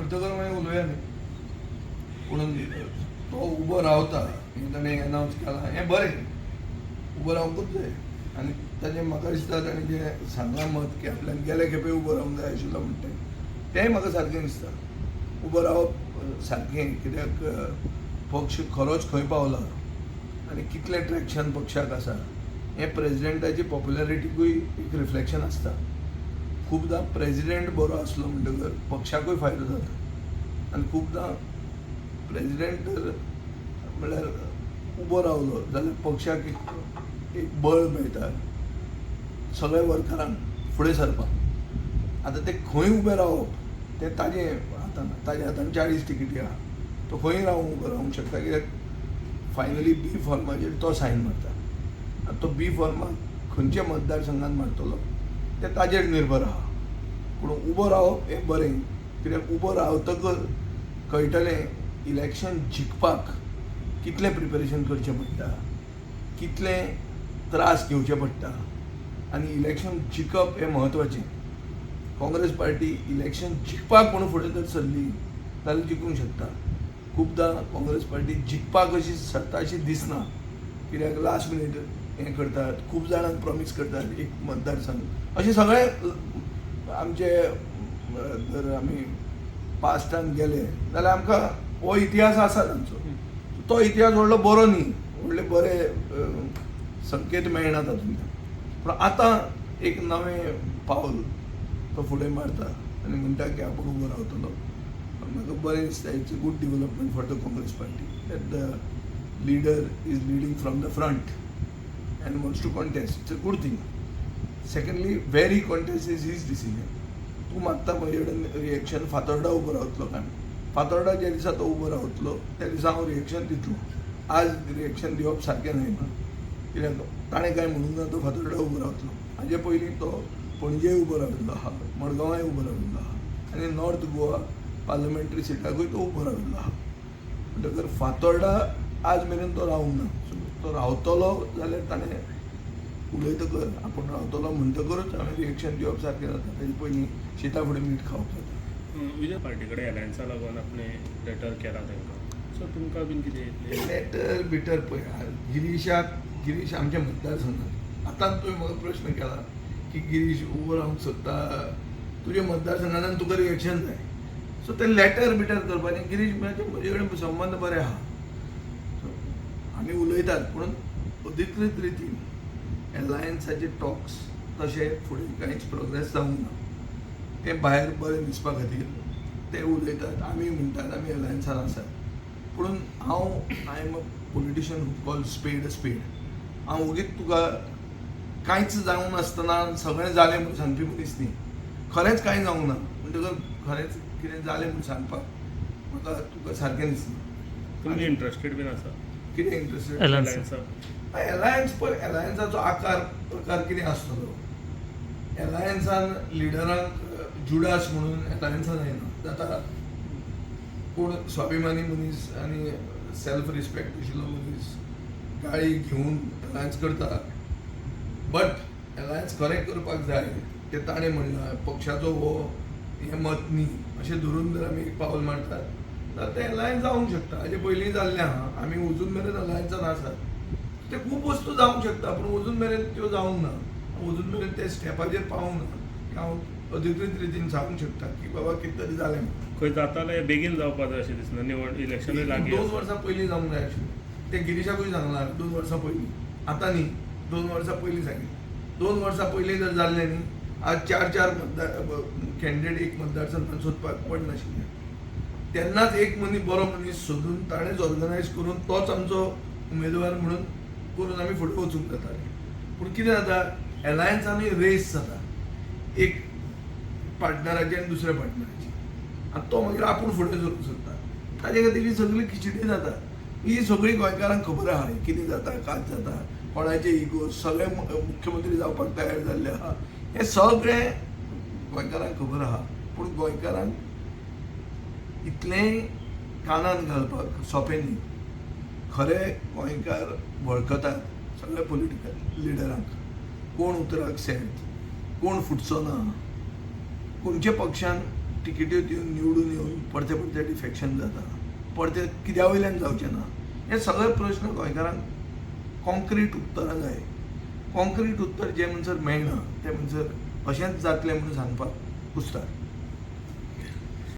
करतकर मागीर उलोवया न्ही. पूण तो उबो रावता हें ताणें एनावन्स केलां हें बरें, उबो रावंकूच जाय. आनी ताजें म्हाका दिसता ताणें जें सांगलां मत की आपल्यान गेले खेपे उबो रावंक जाय आशिल्लो म्हणटा तेंय म्हाका सारकें दिसता. उबो रावप सारकें, कित्याक पक्ष खरोच खंय पावला आनी कितलें ट्रॅक्शन पक्षाक आसा हें प्रेजिडेंटाची पॉप्युलरिटीकूय एक रिफ्लेक्शन आसता. खुबदां प्रेजिडेंट बरो आसलो म्हणटकर पक्षाकूय फायदो जाता आनी खुबदां प्रेजिडेंट जर म्हणल्यार उबो रावलो जाल्यार पक्षाक एक बळ मेळटा सगळ्या वर्करांक फुडें सरपाक. आतां ते खंय उबे रावप तें ताजें हातान, ताज्या हातान 40 तिकेटी आहा, तो खंय रावूंक उबो रावंक शकता, कित्याक फायनली बी फॉर्माचेर तो सायन मारता. आतां तो बी फॉर्माक खंयच्या मतदारसंघात मारतलो तें ताजेर निर्भर आहा. पूण उबो रावप हें बरें, कित्याक उबो रावतकर कळटलें इलेक्शन जिखपाक कितलें प्रिपेरेशन करचें पडटा, कितलें त्रास घेवचे पडटा आनी इलेक्शन जिखप हें म्हत्वाचें. काँग्रेस पार्टी इलेक्शन जिखपाक म्हणून फुडें जर सरली जाल्यार जिखूंक शकता. खुबदां काँग्रेस पार्टी जिखपाक अशी सरता अशी दिसना, कित्याक लास्ट मिनीट हें करतात, खूब जाणांक प्रॉमीस करतात एक मतदारसंघ, अशें सगळे आमचे जर आमी पास्टान गेले जाल्यार आमकां हो इतिहास आसा तांचो. तो इतिहास व्हडलो बरो न्ही, व्हडले बरे संकेत मेळना तातूंतल्यान. पूण आतां एक नवें पावल तो फुडें मारता आनी म्हणटा की आपूण उबो रावतलो. म्हाका बरें दिसता. It's a good development for the Congress party that the leader is leading from the front and wants to contest. It's a good thing. Secondly, where he contest is his decision. तूं मागता म्हजे कडेन reaction, Fatorda उबो रावतलो काय? फातोर्डा ज्या दिसा तो उबो रावतलो त्या दिसा हांव रिएक्शन दितलो. आज रिएक्शन दिवप सारकें न्हय ना, कित्याक ताणें कांय म्हणूंक ना तो फातोर्डा उबो रावतलो. हाजे पयलीं तो पणजेय उबो राविल्लो आहा, मडगांवाय उबो राविल्लो आहा आनी नॉर्थ गोवा पार्लमेंटरी सिटाकूय तो उबो राविल्लो आहा. म्हणटकर फातोर्डा आज मेरेन तो रावंक ना. तो रावतलो जाल्यार ताणें उलयतकर आपूण रावतलो म्हणटकरूच हांवें रिएक्शन दिवप सारकें जाता. ताजे पयलीं शिता फुडें मीठ खावप जाता. विजय, पार्टी कडेन एलायन्सा लागून आपणे लेटर केला तांकां, सो तुमकां बीन कितें येतलें? लेटर बिटर पळय, गिरीशाक, गिरीश आमच्या मतदारसंघात, आतां तुवें म्हाका प्रश्न केला की गिरीश उबो रावंक सोदता तुज्या मतदारसंघान, तुका रिएक्शन जाय, सो ते लेटर बिटर करपाचें. गिरीश म्हजे कडेन संबंद बरे आहा, आमी उलयतात, पूण अधिकृत रितीन एलायन्साचे टॉक्स तशे फुडें कांयच प्रोग्रेस जावंक ना. तें भायर बरें दिसपा खातीर ते उलयतात, आमी म्हणटात आमी एलायन्सान आसात, पूण हांव I am a politician who call spade a spade. हांव ओगीच तुका कांयच जावंक नासतना सगळें जालें म्हूण सांगपी मनीस न्ही. खरेंच कांय जावंक ना म्हणटकर खरेंच कितें जालें म्हूण सांगपाक म्हाका तुका सारकें दिसना. तुमी इंट्रस्टेड बीन आसा? कितें इंट्रस्टेड? Alliance. एलायन्साक. एलायन्स पळय, एलायन्साचो आकार प्रकार कितें आसतलो, एलायन्सान लिडरांक जुडास म्हणून एलायन्सान येना. आतां कोण स्वाभिमानी मनीस आनी सेल्फ रिस्पेक्ट आशिल्लो मनीस गाळी घेवन एलायन्स करता, बट एलायन्स खरें करपाक जाय तें ताणें म्हणलां, पक्षाचो हो हें मत न्ही अशें धरून जर आमी एक पावल मारतात जाल्यार तें एलायन्स जावंक शकता. हाजे पयलीं जाल्लें आहा, आमी अजून मेरेन अलायन्सान आसात. ते खूब वस्तू जावंक शकता, पूण अजून मेरेन त्यो जावंक ना, अजून मेरेन ते स्टेपाचेर पावूंक ना की हांव अधिकृत रितीन सांगूंक शकता की बाबा कितें तरी जालें म्हणून. खंय जाता जाल्यार बेगीन जावपा जाय अशें दिसना? निवड इलेक्शनूय लागीं 2 आसा. वर्सां पयलीं जावंक जाय आशिल्लें तें. गिरीशाकूय सांगलां 2 वर्सां पयलीं, आतां न्ही, 2 वर्सां पयलीं सांगिल्लें. 2 वर्सां पयलीं जर जाल्लें न्ही, आज 4-4 मतदार कॅन्डिडेट एक मतदारसंघात सोदपाक पडनाशिल्लें. तेन्नाच एक मनीस, बरो मनीस सोदून ताणेंच ऑर्गनायज करून तोच आमचो उमेदवार म्हणून करून आमी फुडें वचूंक जातालें. पूण कितें जाता, एलायन्सानूय रेस जाता, एक पार्टनराची आनी दुसऱ्या पार्टनराची, आनी तो मागीर आपूण फुडें सरूंक सोदता. ताजे खातीर ही सगळी खिचडी जाता. ही सगळी गोंयकारांक खबर आहा कितें जाता, कात जाता, कोणाचे इगो, सगळे मुख्यमंत्री जावपाक तयार जाल्ले आहा, हें सगळें गोंयकारांक खबर आहा. पूण गोंयकारांक इतलें कानान घालपाक सोंपें न्ही. खरे गोंयकार वळखतात सगळे पॉलिटिकल लिडरांक, कोण उतराक सेर्त, कोण फुटचो ना, खंयच्या पक्षान तिकेट्यो दिवन निवडून येवन परते परते डिफेक्शन जाता, परते कित्या वयल्यान जावचें ना? हे सगळे प्रश्न गोंयकारांक कॉन्क्रीट उत्तरां जाय. कॉन्क्रीट उत्तर जे म्हणसर मेळना ते म्हणसर अशेंच जातलें म्हणून सांगपाक कुस्तार.